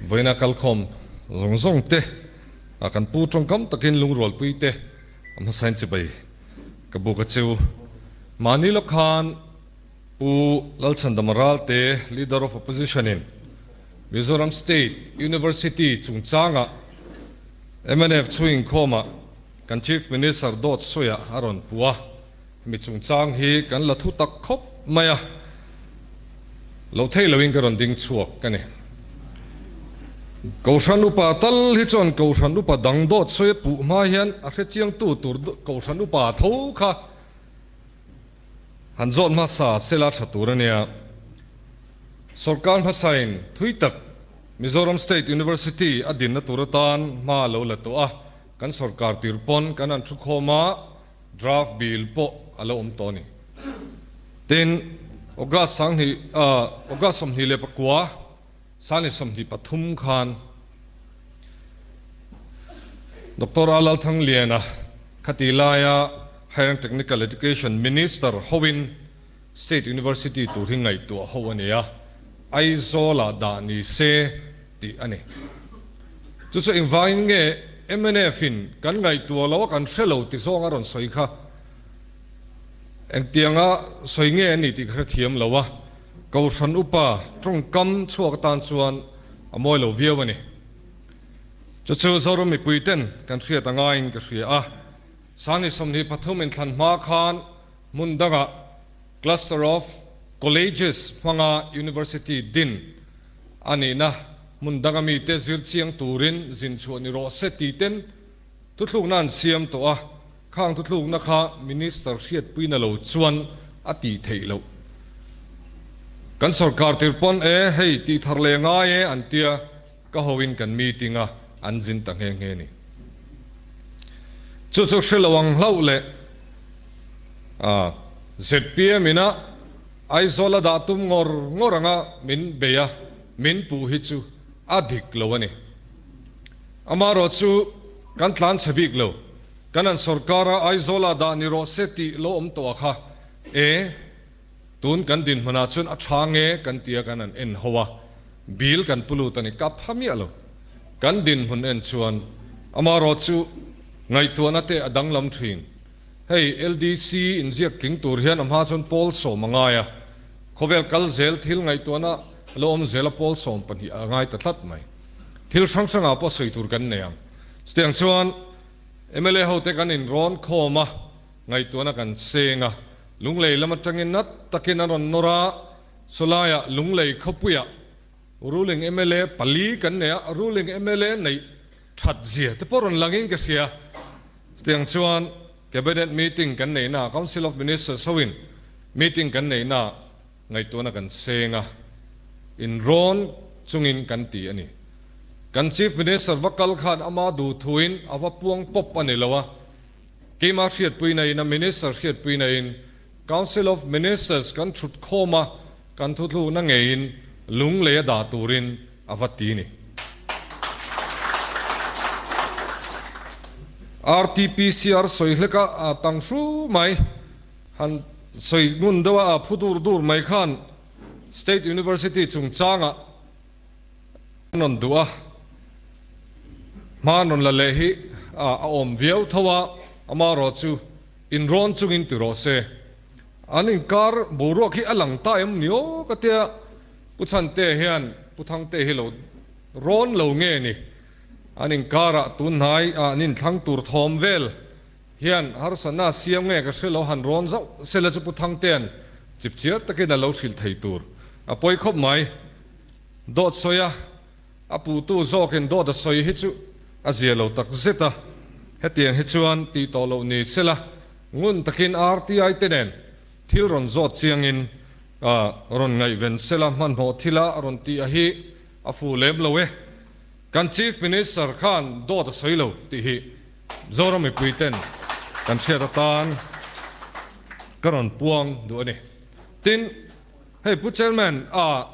Vawiina kalkhawm zawng zawng te, kan pu tawngkam takin lungrualpui te a hmasain chibai ka buk a cheu. Mahni lawk khan Pu Lalchhandama Ralte, Leader of Opposition in Mizoram State University chungchanga mnf chhung inkhawmah kan Chief Minister dawt sawiah a rawn pu a, hemi chungchang hi kan la thu tak khawp mai a, lo thei loin ka rawn ding chhuak ka ni. Kohhran upa tal hi chuan Kohhran upa dang dawt sawi a puh hma hian a hrechiangtu tur Kohhran upa tho kha Han zawt hmasa sela tha tur a nia. Sorkar hmasain thui tak Mizoram State University a dinna tur atan hma a lo la tawh a, kan sorkar tir pawn kan han thu khawm a, draft bill pawh a lo awm tawh a ni. Tin, August sanghnih August 29, Sani 23 khan Doctor A Lalthangliana khati laia Higher and Technical Education Minister hoin State University tur hi ngaihtuah ho a ni a, Aizawl-ah dah ni se tih a ni. Chu chu engvangin nge MNF-in kan ngaihtuah lo a kan hre lo ti zawng a rawn sawi kha engtianga sawi nge a ni tih ka hrethiam lo a. Kohhran upa tawngkam chhuak atan chuan a mawi lo viau a ni. Chu chu Zoram mipui ten kan hriat a ngaiin ka hria a. Sangni 23 inthlan hma khan hmun dangah Cluster of Colleges hmanga University din a nihna hmun danga mite zir chiang turin zin chhuah ni rawh se ti ten thuthlukna an siam tawh a. Khang thuthlukna kha Minister hriatpuina lo chuan a tih theih loh. Kan sorkar tir pawn e, hei tih thar leh ngai e an tia ka hoin kan meeting a an zin ta nghe nghe ni. Chu chu hre lo ang hlauh leh a zpm ina Aizawl a dah tum ngawr ngawr anga min bei a, min puh hi chu a dik lo a ni. Amaherawh chu kan tlan chhe bik lo. Kan an sorkara Aizawla dah ni rawh se tih lo awm tawh a kha e, tun kan dinhmunah chuan a tha nge kan tia kan an en ho a, bill kan pu lut a ni ka pha miah lo. Kan dinhmun en chuan amaherawh chu ngaihtuahna te a danglam thin. Hei LDC inziak tling tur hian a hma chuan pawl sawm a ngai a, khawvel kal zel thil ngaihtuahna lo awm zel a pawl 12 a ngai ta tlat mai. Thil hrang hrangah pawh sawi tur kan nei ang. Chutiang chuan mla hote kan inrawn khawm a, ngaihtuahna kan cheng a, Lunglei lam atangin nat takin an rawn nawr a, sawlaiah Lunglei khawpuiah ruling mla pali kan nei a, ruling mla neih that zia te pawh rawn langin ka hria. Chutiang chuan Cabinet meeting kan neihna, Council of Ministers hoin meeting kan neihna Ngaihtuahna kan seng a, inrawn chungin kan ti a ni. Kan Chief Minister va kal khan ama duh thuin a va puang pawp a ni lo a, keimah hriatpuina in a Minister hriatpuina in Council of Ministers kan thut khawm a, kan thuthlukna ngeiin lunglei a dah turin a va ti ni. RTPCR sawi hlek a tang hru mai. Han sawi ngun deuh a, a phu dur dur mai khan State University chungchangah an rawn duh a, hma an rawn la leh hi a awm viau tho a, amaherawh chu inrawn chungin ti rawh se. An inkar boruak hi a lang ta em ni aw ka tia, Pu Chhante hian Pu Thangte hi lo rawn lo nge ni, an inkarah tunhnai an inthlang tur thawm vel Hian harsatna a siam nge ka hre lo han rawn zauh sela chu Pu Thangtea'n chipchiar takin a lo hrilh thei tur a pawi khawp mai. Dawt sawi a, a puhtu zawkin dawt a sawi hi chu a zia lo tak zet a, hetiang hi chuan tih tawh loh ni sela ngun takin RTI te nen thil rawn zawt chiangin rawn ngaihven sela hmanhmawh thila rawn tih a hi a fuh lem lo e. Kan Chief Minister khan dawt a sawi lo tih hi Zoram mipui ten kan hriat atan ka rawn puang duh a ni. Tin, hei Pu Chairman a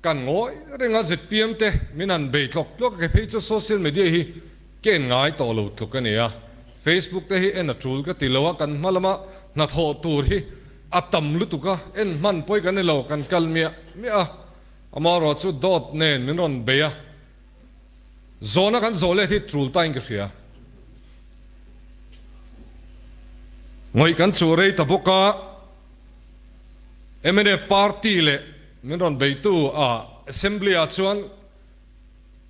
kan ngawi reng a zpm te min han bei tlawk tlawk a, kei phei chu social media hi ka en ngai tawh lo tluk a ni a, Facebook te hi en a tul ka ti lo a, kan hma lama hnathawh tur hi a tam lutuk a, en hman pawi kan ni lo, kan kal miah miah a, amaherawhchu dawt nen min rawn bei a. Zawhna kan zawh let hi tul tain ka hria. Ngawih kan chuh rei ta bawk a, mnf party leh min rawn beitu a Assembly ah chuan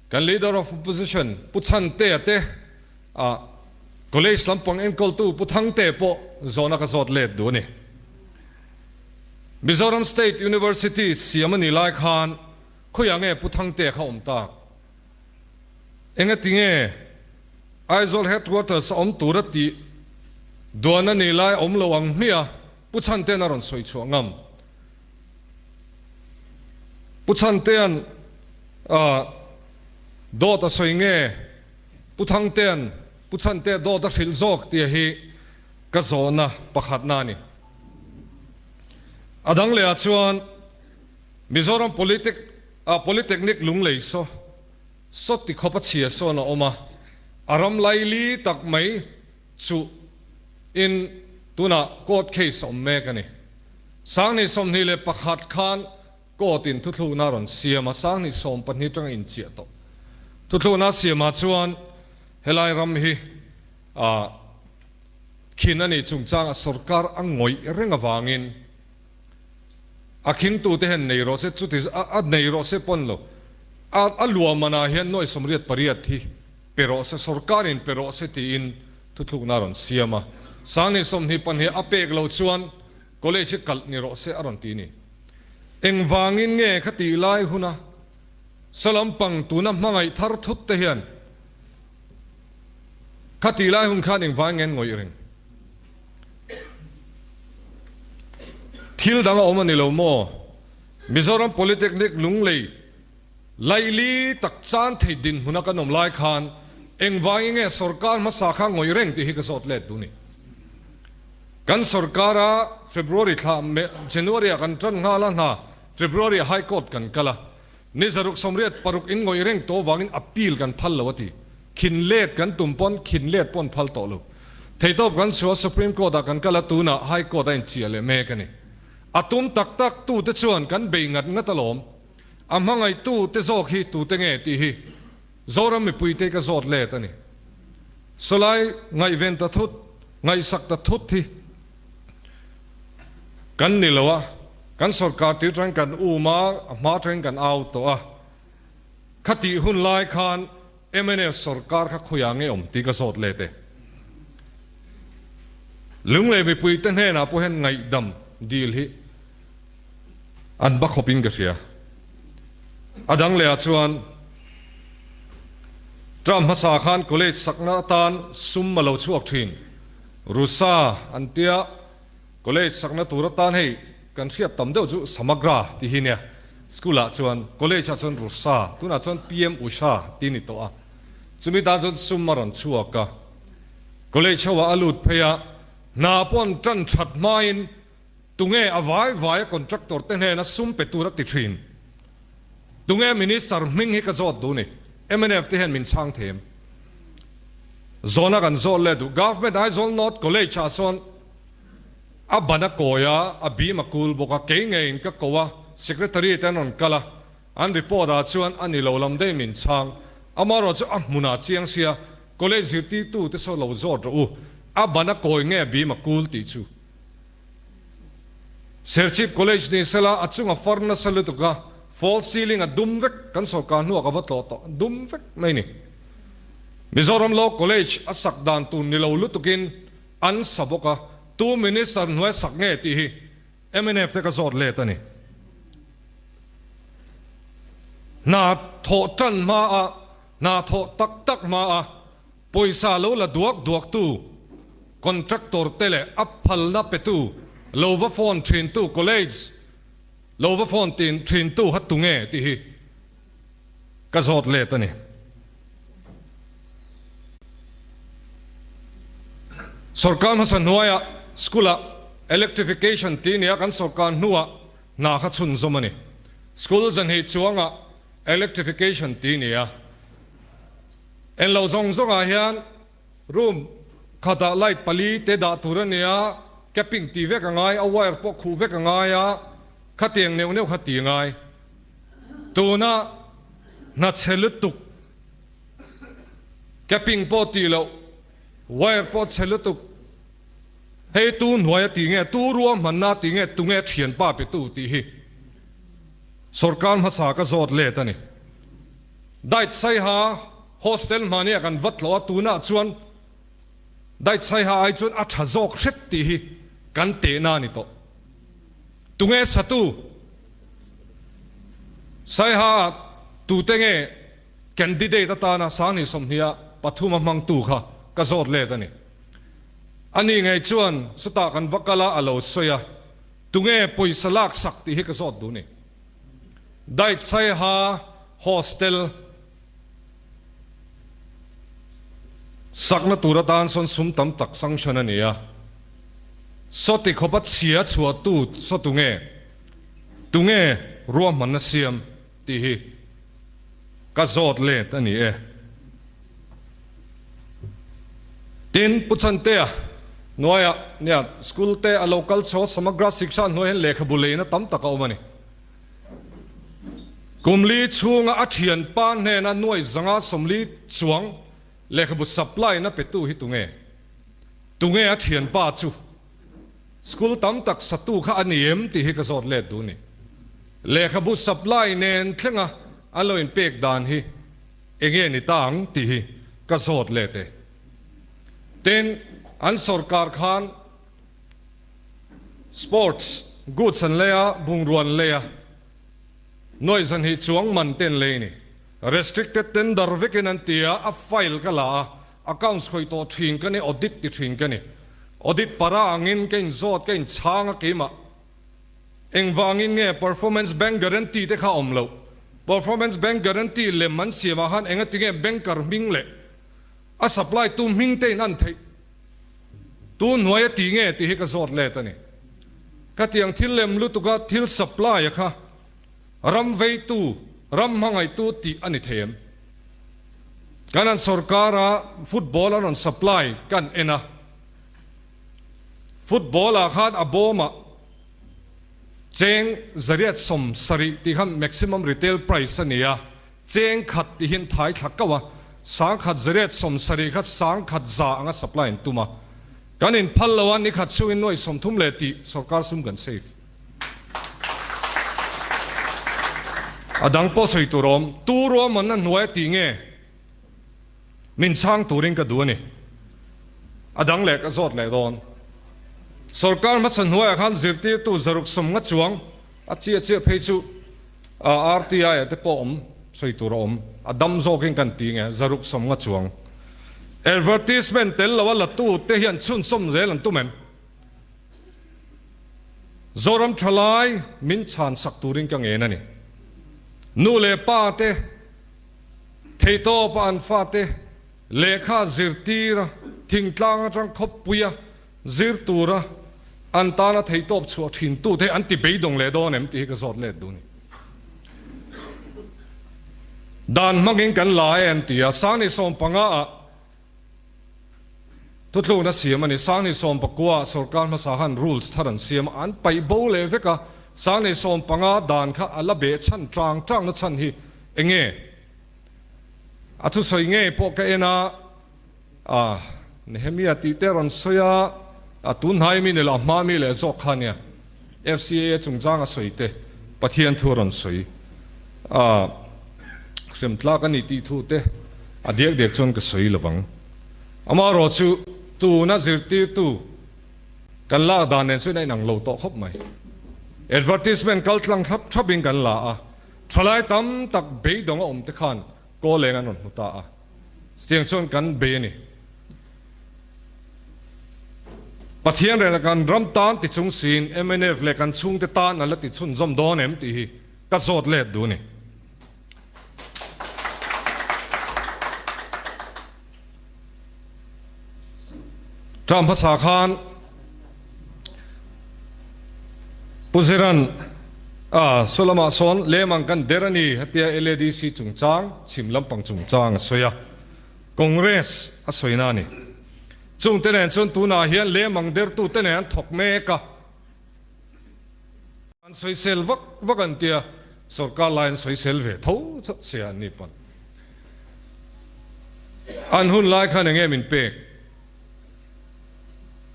kan Leader of Opposition Pu Chhantea te a College lampang enkawltu Pu Thangtea pawh zawhna ka zawt let duh a ni. Mizoram State University siam a nih lai khan khawiah nge Pu Thangtea kha awm tak? Engati nge Aizawl Headquarters a awm tura tih duan a nih lai awm lo ang hmiah Pu Chhantea'n a rawn sawi chhuah ngam. Pu Chhantea'n dawt a sawi nge Pu Thangtea'n Pu Chhantea dawt a hrilh zawk tih hi ka zawhna pakhatna a ni. A dang lehah chuan Mizoram Politic ah Polytechnic lunglei saw saw ti khawp a chhia sawn a awm a, a ram laili tak mai chu in tunah court case a awm mek a ni. 2021 khan court in thuthlukna a rawn siam a, 2012 atanga inchiah tawh thuthlukna a siamah chuan helai ram hi ah khin a nih chungchangah sorkar a ngawih reng avangin A khingtute hian nei rawh se, chuti a nei rawh se pawn lo. A a luahmanah hian nuai 88 hi pe rawh se, sorkarin pe rawh se tiin thuthlukna a rawn siam a. 2022 a pek loh chuan college hi kalh ni rawh se a rawn ti ni. Engvangin nge khatih lai huna Salampang tuna hmangaih thar thut te hian khatih lai hun khan engvangin nge an ngawih reng? Thil dang a awm a ni lo maw? Mizoram Polytechnic Lunglei laili tak chan thei dinhmuna kan awm lai khan engvangin nge sorkar hmasa kha ngawih reng tih hi ka zawt let duh ni. Kan sorkara February thla January ah kan tan nghal a hna February ah High Court kan kal a, Ni 686 in ngawih reng tawh vangin appeal kan phal lo a ti. Khin let kan tum pawn khin let pawn phal tawh lo. Theitawp kan chhuah Supreme Court ah kan kal a tunah High Court a inchiah leh mek a ni. A tum tak tak tu te chuan kan bei ngat ngat alawm. A hmangaih tu te zawk hi tu te nge tih hi Zoram mipui te ka zawt let a ni. Sawlai ngaihven ta thut, ngaihsak ta thut hi kan ni lo a. Kan sorkar tir tangin kan um a, a hma tangin kan au tawh a. Khatih hun lai khan mnf sorkar kha khawiah nge awm tih ka zawt let e. Lunglei mipuite hnenah pawh hian ngaihdam dil hi an ba khawpin ka hria. A dang lehah chuan term hmasa khan college sakna atan sum a lo chhuak thin. Rusa an tia. College sakna tur atan hei kan hriat tam deuh chu Samagra tih hi nia. School ah chuan college ah chuan Rusa, tunah chuan PM Usha tih ni tawh a. Chumi tan chuan sum a rawn chhuak a. College ho ah a lut phei a, hna pawh an tan that hmain tunge a vai vai a contractor te hnena sum pe tur a ti thin. Tunge Minister hming hi ka zawt duh ni. Mnf te hian min chhang thei em? Zawhna kan zawt leh duh. Government Aizawl North College ah sawn a ban a kawi a, a bim a kul bawk a, kei ngeiin ka ko a, Secretary te an rawn kal a, an report ah chuan a ni lo lam daih min chhang. Amaherawh chu a hmunah chiang sia, College zirtirtu te saw lo zawt rawh u, a ban a kawi nge a bim a kul tih chu. Serchhip College ni sela a chunga far nasa lutuk a, false ceiling a dum vek, kan sorkar hnuah ka va tlawh tawh, dum vek mai ni. Mizoram Law College a sak dan tur ni lo lutukin an sa bawk a, tu Minister hnuai sak nge tih hi mnf te ka zawt let a ni. Hna thawh tan hma a, hna thawh tak tak hma a, Pawisa lo la duak duaktu contractor te leh a phalna petu lo va phone thintu college lo va phone tin thintu ha tunge tih hi ka zawt let a ni. Sorkar hmasa hnuaiah school ah electrification tih nia kan sorkar hnuah hna kha chhunzawm a ni. School zanhnih chuangah electrification tih nia. En lo zawng zawngah hian room khatah light pali te dah tur a nia, capping tih vek a ngai, a wire pawh khuh vek a ngai a, khatiang neuh neuh kha ti a ngai. Tuna hna chhe lutuk Capping pawh tih loh, wire pawh chhe lutuk. Hei tu hnuaia tih nge, tu ruahmanna tih nge, tunge thianpa petu tih hi sorkar hmasa ka zawt let a ni. Diet Saiha hostel hmania kan va tlawh a, tunah chuan Diet Saiha ai chuan a tha zawk hrep tih hi kan tehna a ni tawh. Tunge satu? Saiha ah tute nge candidate atana Sangni 20 pathuma hmangtu kha ka zawt let a ni. Ani ngei chuan chutah kan va kal a, a lo sawi a, tunge pawisa lak sak tih hi ka zawt duh ni. Diet Saiha Hostel sakna tur atan sawn sum tam tak sanction a ni a, sawti khawpa chhia chhuahtu saw tunge, tunge ruahmanna siam tih hi ka zawt let a ni e. Tin, Pu Chantea hnuaiah nia school te a lo kal chho a, Samagra Shiksha hnuai hian lehkhabu leina tam tak a awm a ni. Kum li chhunga a thianpa hnena nuai zanga 40 chuang lehkhabu supply na petu hi tunge? Tunge a thianpa chu? School tam tak satu kha a ni em tih hi ka zawt let duh ni. Lehkhabu supply nen thlenga an lo inpek dan hi enge ni ta ang tih hi ka zawt let e. Tin, an sorkar khan sports goods an lei a, bungrua an lei a, nuaih zan hi chuang man te an lei a ni. Restricted tender vekin an ti a, a file ka la a, Accounts khawih tawh thin ka ni, audit ti thin ka ni. Audit para angin ka inzawt, ka inchhang a keimah. Engvangin nge performance bank guarantee te kha awm loh? Performance bank guarantee lem an siam ah khan engatinge banker hming leh a supply tu hming te in an theih? Tu hnuai a ti nge tih hi ka zawt let a ni. Khatiang thil lem lutuka thil supply a kha ram veitu, ram hmangaihtu tih a ni thei em? Kan an sorkara football an rawn supply kan en a, football ah khan a bawmah cheng 870 tih khan maximum retail price a ni a, cheng khat tih hian thai thla kauh a, 1870 kha 1100 anga supply an tum a, kan inphal lo a, nikhat chhungin nuai 30 leh tih sorkar sum kan save. A dang pawh sawi tur awm. Tu ruahmanna hnuai a tih nge min chhang turin ka duh a ni. A dang leh ka zawt leh dawn. Sorkar hmasa hnuaiah khan zirtirtu 650 chuang a chiah chiah phei chu RTI ah te pawh awm sawi tur a awm. A dam zawkin kan ti nge 650 chuang. Advertisement tel lo a la tu te hian chhunzawm zel an tum em? Zoram thalai min chhan sak turin ka ngen a ni. Nu leh pa te, theihtawpa an fate lehkha zirtira thingtlang atang khawppuia zir tura an tana theihtawp chhuah thin tute an ti beidawng leh dawn em tih hi ka zawt let duh a ni. Dan hmangin kan la e an ti a, Sangni 15 ah Thutlukna siam a ni. 2019 ah sorkar hmasa khan rules thar an siam a, an paih bo leh vek a. 2015 dan kha a la beh chhan tang tangna chhan hi eng nge? A thusawi ngei pawh ka en a, a Nehemia tih te rawn sawi a, a tunhnai mi ni lo, a hma mi leh zawk kha nia. FCAA chungchang a sawi te, Pathian thu a rawn sawi a, hrem tlak a ni tih thu te a diak diak chuan ka sawi lo vang. Amaherawh chu tuna zirtirtu kan lak dan nen chuan a inang lo tawh khawp mai. Advertisement kal tlang thlap thlapin kan la a, thalai tam tak beidawng a awm te khan kawl eng an rawn hmu ta a, chutiang chuan kan bei a ni. Pathian reng leh kan ram tan ti chung siin mnf leh kan chhungte tan an la ti chhunzawm dawn em tih hi ka zawt let duh a ni. Term hmasa khan Pu Ziran a saw lamah sawn lemang kan der a ni hetia LADC chungchang chhim lampang chungchang a sawi a. Congress a sawi na a ni. Chungte nen chuan tunah hian lemang dertute nen an thawk mek a. An sawisel vak vak an tia, sorkar lai an sawisel ve tho chauh sia an ni pawn. An hun lai khan enge min pek?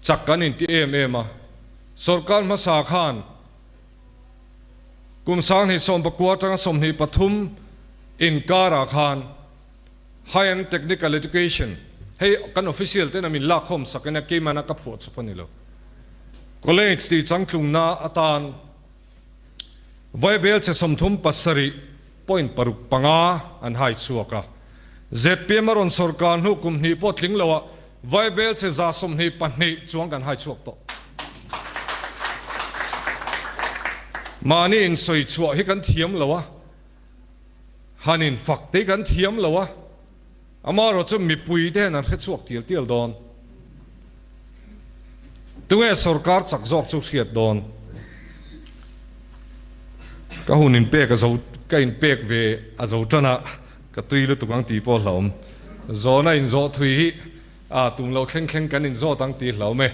Chak kan inti em em a, sawrkar hmasa khan kum 2019 atanga 23 inkarah khan High and Technical Education, hei kan official ten a min lakkhawm sak ina keimahna ka phuah chawp a ni lo. College tih changtlungna atan Vaibel chhe 37 point paruk panga an hai chhuak a. Zpm a rawn sawrkar hnu kum hnih pawh tling loah Vaibel chhe 122 chuang kan hai chhuak tawh. Mahni insawi chhuah hi kan thiam lo a. Han in fak te kan thiam lo a, amaherawh chu mipui te hian an hre chhuak tial tial dawn. Tunge sorkar chak zawk chu hriat dawn? Ka hun in pek a zo, ka in pek ve a zo tan a, ka tui lutuk ang tih pawh hlauhawm. Zawhna in zawh thui hi a tum lo thleng thleng kan in zawt ang tih hlauhawm e.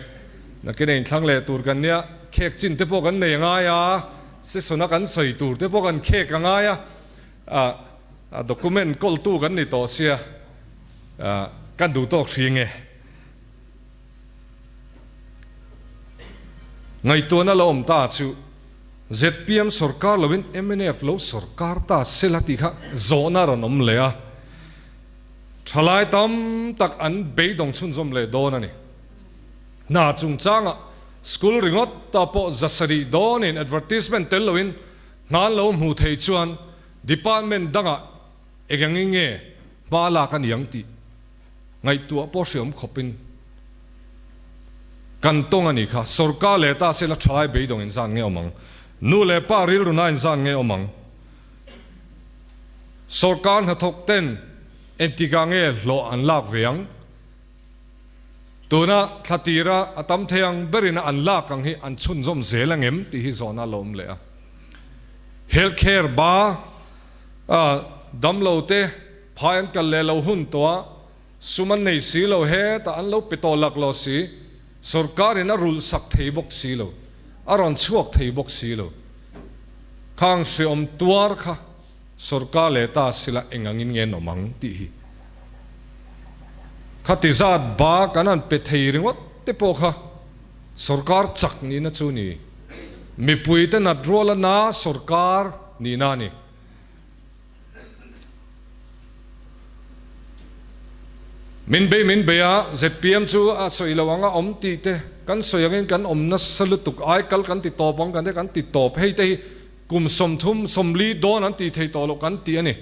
Nakin a inthlang leh tur kan nia, khek chin te pawh kan nei a ngai a. Session-a kan sawi tur te pawh kan khek a ngai a, a document kawltu kan ni tawh sia, kan duh tawk hri nge? Ngaihtuahna lo awm ta chu zpm sawrkar loin mnf lo sawrkar ta sela tih kha zawhna a rawn awm leh a, thalai tam tak an beidawng chhunzawm leh dawn a ni. Hna chungchangah School ringawt ta pawh 700 dawnin advertisement tel loin hna an lo hmuh theih chuan department dangah eng angin nge hma lak a ni ang tih ngaihtuah pawh hriawm khawpin kan tawng a nih kha. Sorkar leh ta sela thalai beidawng inzan nge awm ang? Nu leh pa rilruna inzan nge awm ang? Sorkar hnathawk ten engtikah nge hlawh an lak ve ang? Tuna thla tira a tam thei ang berin a an lak ang hi an chhunzawm zel ang em tih hi zawhna a lo awm leh a. Health care ba a damlo te phai an kal leh lo hun tawh a, sum an nei si lo hetah an lo pe tawh lak lo si, sorkarin a rulh sak thei bawk si lo, a rawn chhuak thei bawk si lo. Khang hreawm tuar kha. Sorkar leh ta sila eng angin nge an awm ang tih hi khati zat ba kan han pe thei ringawt te pawh kha sorkar chak nihna chu ni. Mipuite nat ruala na sorkar nihna a ni. Min bei min bei a, zpm chu a sawi lo ang a awm tih te kan sawi angin kan awm nasa lutuk ai kal kan ti tawp ang kan ti kan ti tawp hei te hi Kum 30, 40 dawn an tih theih tawh loh kan ti a ni.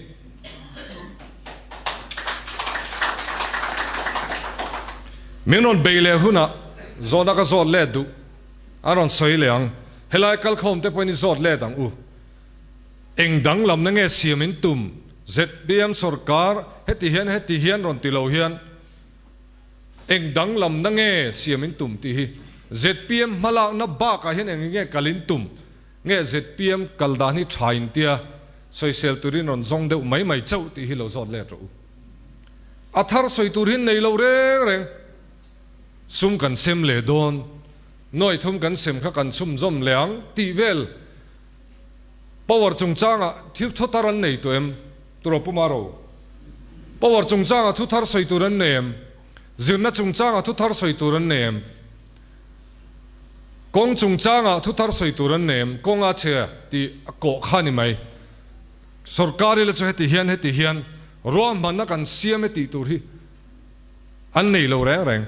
Min rawn bei leh hunah zawhna ka zawt let duh a rawn sawi leh ang. Helai kalkhawm te pawhin i zawt let ang u. Eng danglamna nge siam in tum? Zpm sorkar heti hian heti hian rawn ti lo hian eng danglamna nge siam in tum tih hi zpm hmalakna bakah hian eng nge kal in tum? Nge zpm kal dan hi tha in tia sawisel turin rawn zawng deuh mai mai chauh tih hi lo zawt let rawh u. A thar sawi tur hi nei lo reng reng. Sum kan sem leh dawn, nuai thum kan sem kha kan chhumzawm leh ang tih vel power chungchangah thil thu thar an nei tawh em? Turaw Pu Maro. Power chungchangah thu thar sawi tur an nei em? Zirna chungchangah thu thar sawi tur an nei em? Kawng chungchangah thu thar sawi tur an nei em? Kawng a chhe tih a kawh kha a ni mai. Sorkar ila chu heti hian heti hian ruahmanna kan siam e tih tur hi an nei lo reng reng.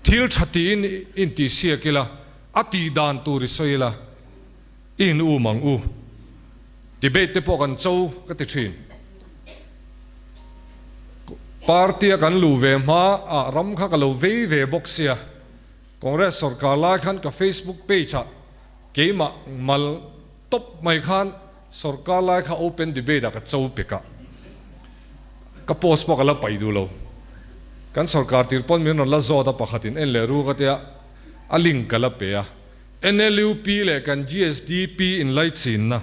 Thil tha tiin intih siak ila, a tih dan tur i sawi ila, i in um ang u. Debate te pawh kan cho ka ti thin. Party a kan luh ve hma ah ram kha ka lo vei ve bawk sia. Congress sorkar lai khan ka Facebook page ah keimah mal tawp mai khan sorkar lai kha open debate ah ka cho pek a. Ka post pawh ka la paih duh lo. Kan sorkar tir pawn min rawn la zawt a pakhat in en leh ru ka tia a link ka la pe a. NLUP leh kan GSDP inlaichinna.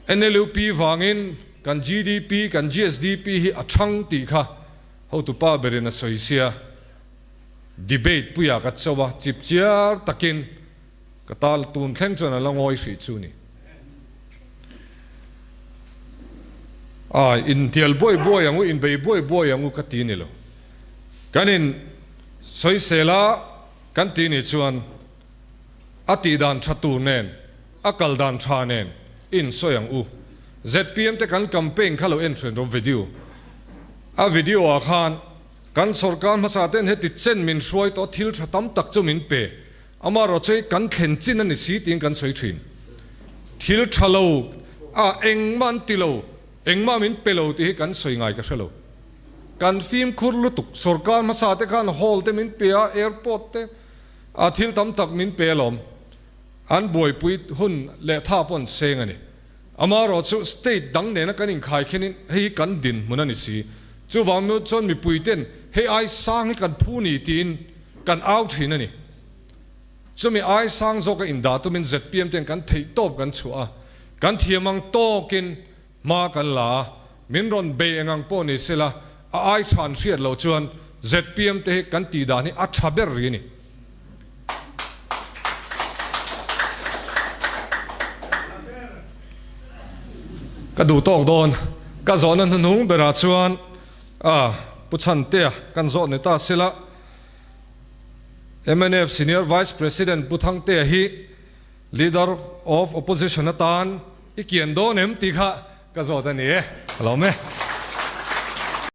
NLUP vangin kan GDP, kan GSDP hi a thang tih kha hotupa berin a sawi sia. Debate puiah ka cho a, chip chiar takin ka tal tun thleng chuan a la ngawi hrih chu ni. A intial buai buai ang u, inbei buai buai ang u ka ti ni lo. Kan in sawisel a kan ti nih chuan a tih dan tha tur nen, a kal dan tha nen in sawi ang u. Zpm te kan campaign kha lo en then rawh video. A video ah khan kan sawrkar hmasa ten heti chen min hruai tawh thil tha tam tak chu min pe. Amaherawhchu kan thlen chin a ni si tiin kan sawi thin. Thil tha lo a engmah an ti lo, engmah min pe lo tih hi kan sawi ngai ka hre lo. Kan fimkhur lutuk, sawrkar hmasa te khan hall te min pe a, airport te a thil tam tak min pe alawm. An buaipui hun leh tha pawh an seng a ni. Amaherawhchu state dang nena kan inkhai khenin hei hi kan dinhmun a ni si. Chuvang miau chuan mipuiten hei ai sang hi kan phu ni tiin kan au thin a ni. Chumi ai sang zawka indah tumin zpm ten kan theih tawp kan chhuah a, kan thiam ang tawkin hma kan la a, min rawn bei eng ang pawh ni sela a ai tha an hriat loh chuan zpm te hi kan tih dan hi a tha ber rih a ni. Ka duh tawk dawn. Ka zawhna hnuhnung berah chuan a Pu Chhantea kan zawh ni ta sela. Mnf Senior Vice President Pu Thangtea hi Leader of Opposition atan i kian dawn em tih kha ka zawt a ni e. Ka lawm e.